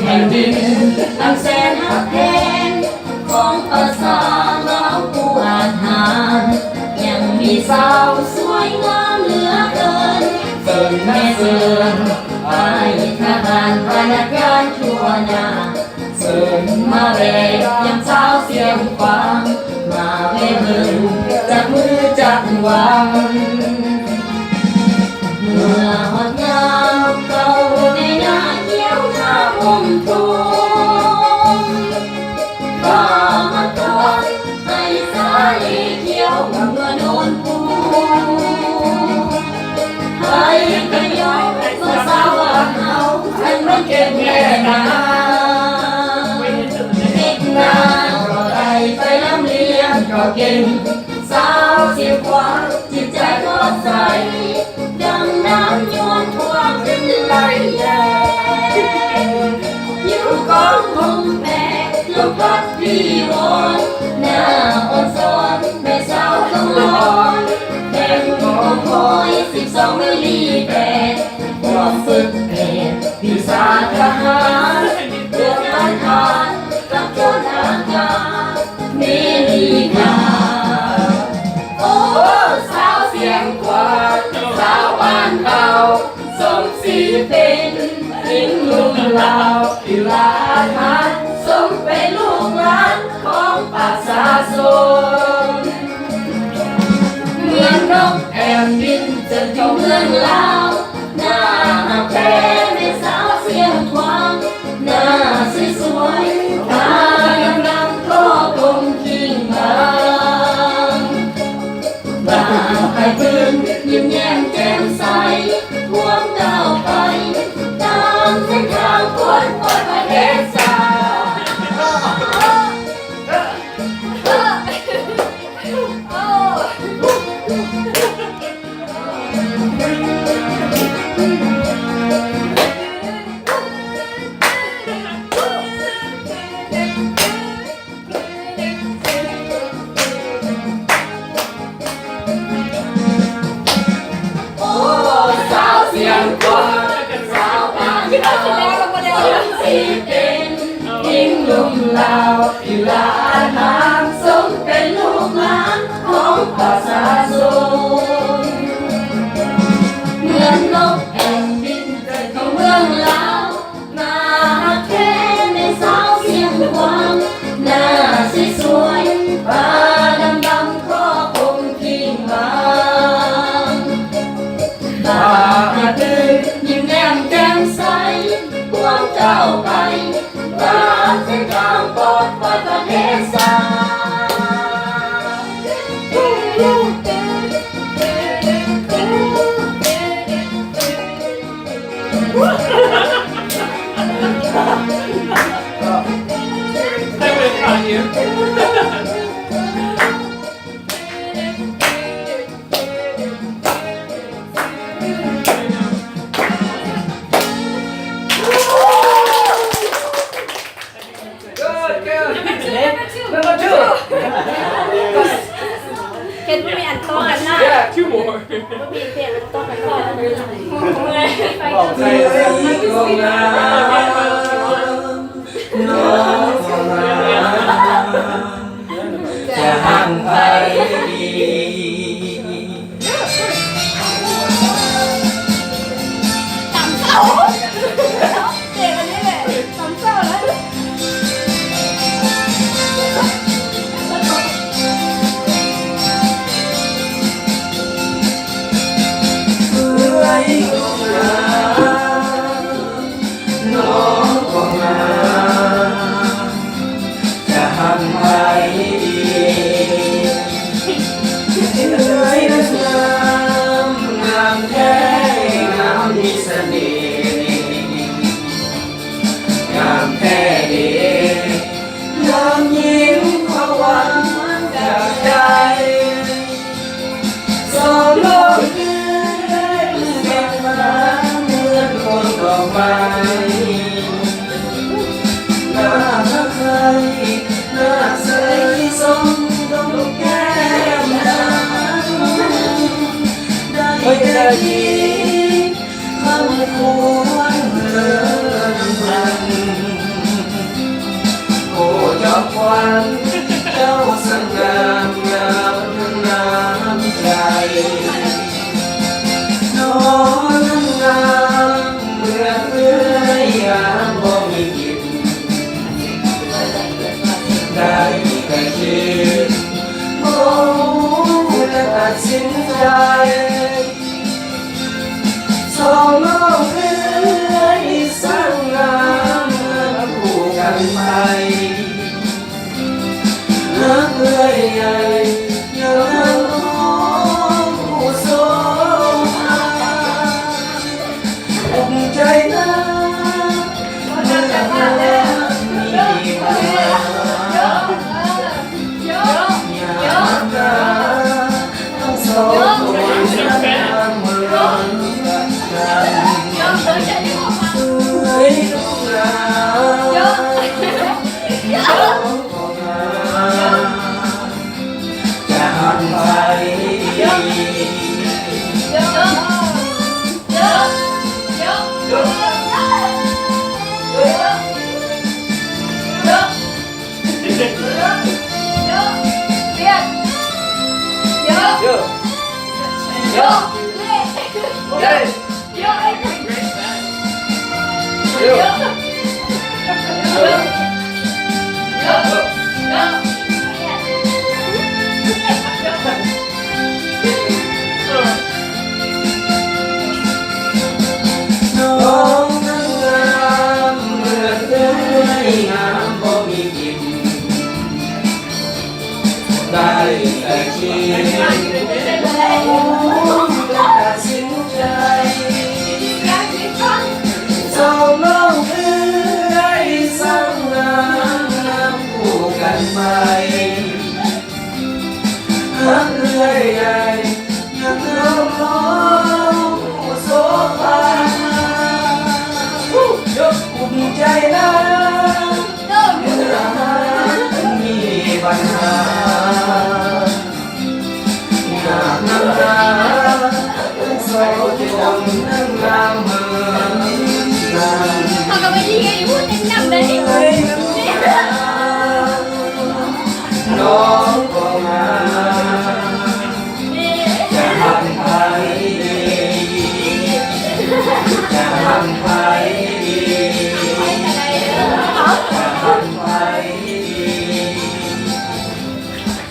ແຜ່ນດິນອັນແສນຮັກແພງຂອງປະຊາລາວຜູ້ອາດຫານ ຍັງມີສາວສວຍງາມເຫຼືອເກີນ. ເຊີນແມ່ເຊີນ ອ້າຍທະຫານພະນັກງານທົ່ວໜ້າ ເຊີນມາແວ່ຢາມສາວຊຽງຂວາງ ມາແວ່ເບິ່ງຈັກມື້ຈັກວັນ. ເມື່ອຮອດຍາມເຂົ້າໃນນາຂຽວນາຫົ່ມໂພມ ຟ້າມາຕ້ອນໃຫ້ສາລີຂຽວເມືອໂນນພູ ໃຜກະຍ້ອນວ່າສາວບ້ານເຮົາ ອັນມັນເກັບແຮ່ນາ ເກັບນາບໍ່ໄດ້ໄປລຳລຽງກໍເກັ່ງ ສາວຊຽງຂວາງຈິດໃຈກໍໃສ ດັ່ງນ້ຳຍວນທົ່ວຂຶ້ນໄຫຼແລງ ຢູ່ກອງຫົ່ມແປງ ລົມພັດວີວອນ ໜ້າອ່ອນຊອນ ແມ່ສາວຕ້ອງລອນ ແບ່ງກອງຮອຍສິບສອງມິລລີແປດ ຮ່ວມຝຶກແຜນວິຊາທະຫານ ຮ່ວມລາຍທານກັບໂຈນອາກາດ ເມລິກາ. ໂອ້ ສາວຊຽງຂວາງ ສາວບ້ານເຮົາ ສົມສີເປັນຍິງໜຸ່ມລາວ ທີ່ຫຼ້າທານ ສົມເປັນລູກຫຼານຂອງປະຊາຊົນ ເໝືອນນົກແອນບິນ ເຈີຢູ່ເມືອງລາວ ໜ້າຮັກແທ້ແມ່ສາວຊຽງຂວາງ ໜ້າສວຍໆ ຕາດຳໆ ກໍກົງຄີງບາງ ບາງໃຜເພິ່ນ ຍິ້ມແຍ້ມແຈ່ມໃສ ພວມກ້າວໄປ ຕາມເສັ້ນທາງຄວນຄວາຍປະເທດຊາດ. Good girl. Number two. Number two. ເຫັນບໍ່ມີອັນຕໍ່ກັນນະ Yeah, two more. ບໍ່ມີເພງອັນຕໍ່ກັນນະ ເມື່ອຍ ເມື່ອຍ ຈະຮັກໃຜດີ ຕຳເສົາ ເຈັບອັນນີ້ແຫຼະ ຕຳເສົາແລ້ວ. ນ້ອງກໍງາມ ຈະຫັກໃຜດີ ເອື້ອຍງາມ ງາມແທ້ ງາມມີສະເໜ່ ງາມແທ້ເດ ງາມຍິ່ງພະວັນຈາກໃຈ ສອງໂລກເອື້ອຍແມ່ນງາມເໝືອນຕົ້ນດອກໄມ້ ໜ້າຮັກໃຄ່ ໜ້າໃສ ສົມດົງແກ້ມນາງ ໄດ້ແຕ່ຄິດ ມັນຄວນເລີນພັນ ໂອ້ ຈອມຂວັນ ເຈົ້າຊ່າງງາມ ງາມທັງນ້ຳໃຈ ນ້ອງນັ້ນງາມ ເໝືອນເອື້ອຍງາມບໍ່ມີຜິດ ໄດ້ແຕ່ຄິດ ບໍ່ຮູ້ຈະຕັດສິນໃຈ ສອງນ້ອງເອື້ອຍຊ່າງງາມ ເໝືອນຄູ່ກັນໄປ ຮັກເອື້ອຍໃຫຍ່ ຍ້ອນເຮົາຮູ້ໂສພາ ອຸກໃຈນາ ເມື່ອຮັກມີບັນຫາ ຍາມໜ້າ ທັງສອງຄົນນຳເມືອກັນ ເອີຍລູກຫຼານ ຈະຫັກໃຜດີ ນ້ອງນັ້ນງາມ ເໝືອນເອື້ອຍງາມບໍ່ມີຜິດ ໄດ້ແຕ່ຄິດ ບໍ່ຮູ້ຈະຕັດສິນໃຈ ສອງນ້ອງເອື້ອຍຊ່າງງາມ ນຳຄູ່ກັນໄປ ຮັກເອື້ອຍໃຫຍ່ ຍັງເຮົາຮອໂສພາ ອຸກໃຈນາ ເມື່ອຮັກມີບັນຫາ ຍາກນຳໜ້າ ເຂົາກໍໄປຍິງໄອ້ພຸ້ນຍັງນຳໄດ້ ນ້ອງກໍງາມ ຈະຫັກໃຜດີ ຈະຫັກໃຜດີ ຈະຫັກໃຜດີ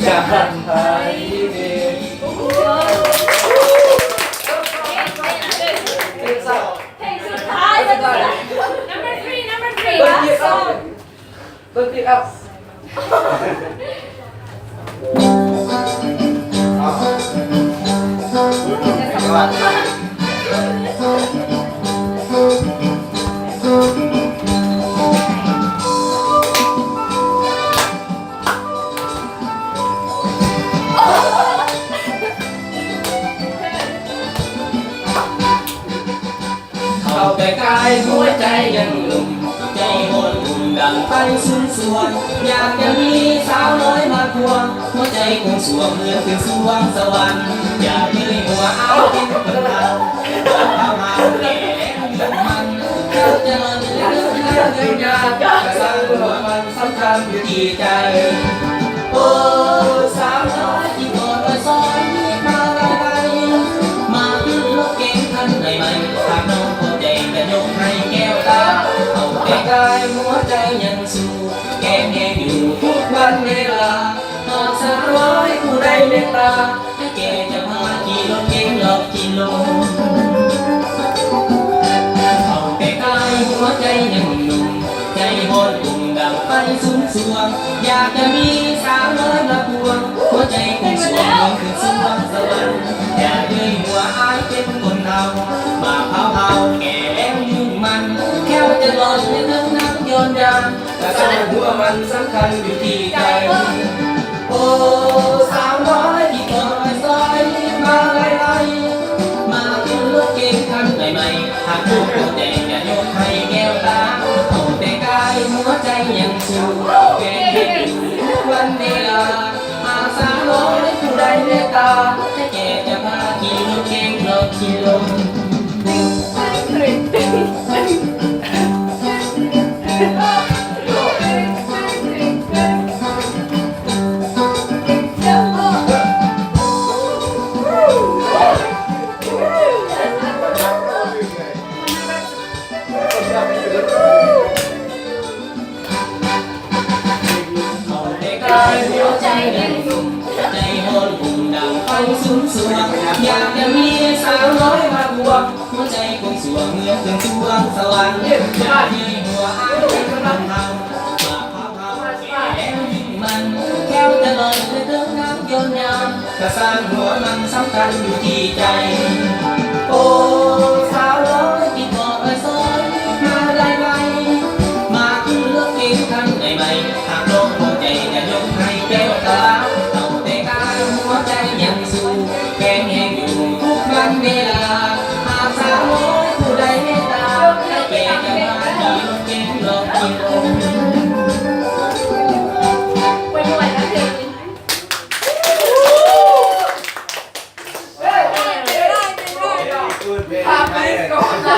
ຈະຫັກໃຜດີ. ເພງສຸດທ້າຍ Number three, number three, last song. Don't pick up. ເຂົ້າໄປກາຍຫົວໃຈຍັງໜຸ່ມ ໃຈຮ້ອນອຸ່ນດັງໄຟສຸມສວນ ຢາກຈະມີສາວນ້ອຍມາຄວງ ຫົວໃຈຄົງສວງເໝືອນຂຶ້ນສວງສະຫວັນ ຢ່າເລີຍຫົວອາຍເປັນຄົນລາວ ເຈົ້າຫາແກ່ແລງຍືນໝັ້ນ ເຈົ້າຈະນອນເລີນລາວເດີນຍາກ ກະຊ່າງຫົວມັນ ສຳຄັນຢູ່ທີ່ໃຈ ໂອ້ ສາວນ້ອຍທີ່ກອດອ້ອຍຊອຍມີມາຫຼາຍໃບ ມາຂຶ້ນລົດເກັງຄັນໃໝ່ໆ ຫາກນ້ອງພໍໃຈຈະຍົກໃຫ້ແກ້ວຕາ ເອົາແຕ່ກາຍຫົວໃຈຍັງສູ້ ແກະແຫງຢູ່ທຸກວັນເວລາ ຫາກສາວນ້ອຍຜູ້ໃດເມດຕາ ໃຫ້ແກ່ຈະພາຂີ່ລົດເກັງລອບກິໂລ. ສູງສວງ ຢາກຈະມີສາວນ້ອຍມາພວງ ຫົວໃຈຄົງສວງ ເມືອງຂຶ້ນສວງສະຫວັນ ຢ່າເລີຍຫົວອາຍເປັນຄົນເຖົ້າ ມາພາວເຮົາແກ່ແລ້ວຍືນໝັ້ນ ແຂ້ວຈະລອຍໃນເທິງນ້ຳຍ້ອນຍາມ ກະຊ່າງຫົວມັນ ສຳຄັນຢູ່ທີ່ໃຈ. ໂອ້ ສາວນ້ອຍທີ່ຄອຍຊອຍ ມາໄວໆ ມາຂຶ້ນລົດເກັງຄັນໃໝ່ໆ ຫາກຮູ້ຫົວໃຈຈະຍົກໃຫ້ແກ້ວຕາ ເອົາແຕ່ກາຍຫົວໃຈຍັງສູ້ ແກ່ງເຮັດຢູ່ທຸກວັນເວລາ ຫາກສາວນ້ອຍຜູ້ໃດເມດຕາ ໃຫ້ແກ່ຈະພາຂີ່ລົດເກັງລອງຂີ່ລົງ. ເອົາແຕ່ກາຍຫົວໃຈຍັງໜຸ່ມ ໃຈຮ້ອນອຸ່ນດັ່ງໄຟສຸມສວງ ຢາກຈະມີສາວນ້ອຍມາພວງ ຫົວໃຈຄົງສວງເໝືອນເຄື່ອງສວງສະຫວັນ ຢາກໃຫ້ຫົວອາຍເປັນກຳລັງເຮົາ ມາພາວເຮົາແກ່ແລ້ວຍືນໝັ້ນ ແຂ້ວຈະລອຍໃນເທິງນ້ຳຍ້ອນຍາມ ກະຊ່າງຫົວມັນ ສຳຄັນຢູ່ທີ່ໃຈ. ໂອ້ ສາວນ້ອຍທີ່ຄອຍຊອຍ ມາໄວໆ ມາຂຶ້ນລົດເກັງຄັນໃໝ່ໆ ຫາກນ້ອງພໍໃຈຈະຍົກໃຫ້ແກ້ວຕາ ເອົາແຕ່ກາຍຫົວໃຈຍັງສູ້ ແຂງແຮງຢູ່ທຸກວັນເວລາ ຫາກສາວນ້ອຍຜູ້ໃດເມດຕາ ໃຫ້ແກ່ຈະພາຂີ່ລົດເກັງລອງຂີ່ລົງ. ພາໄປກ່ອນລະ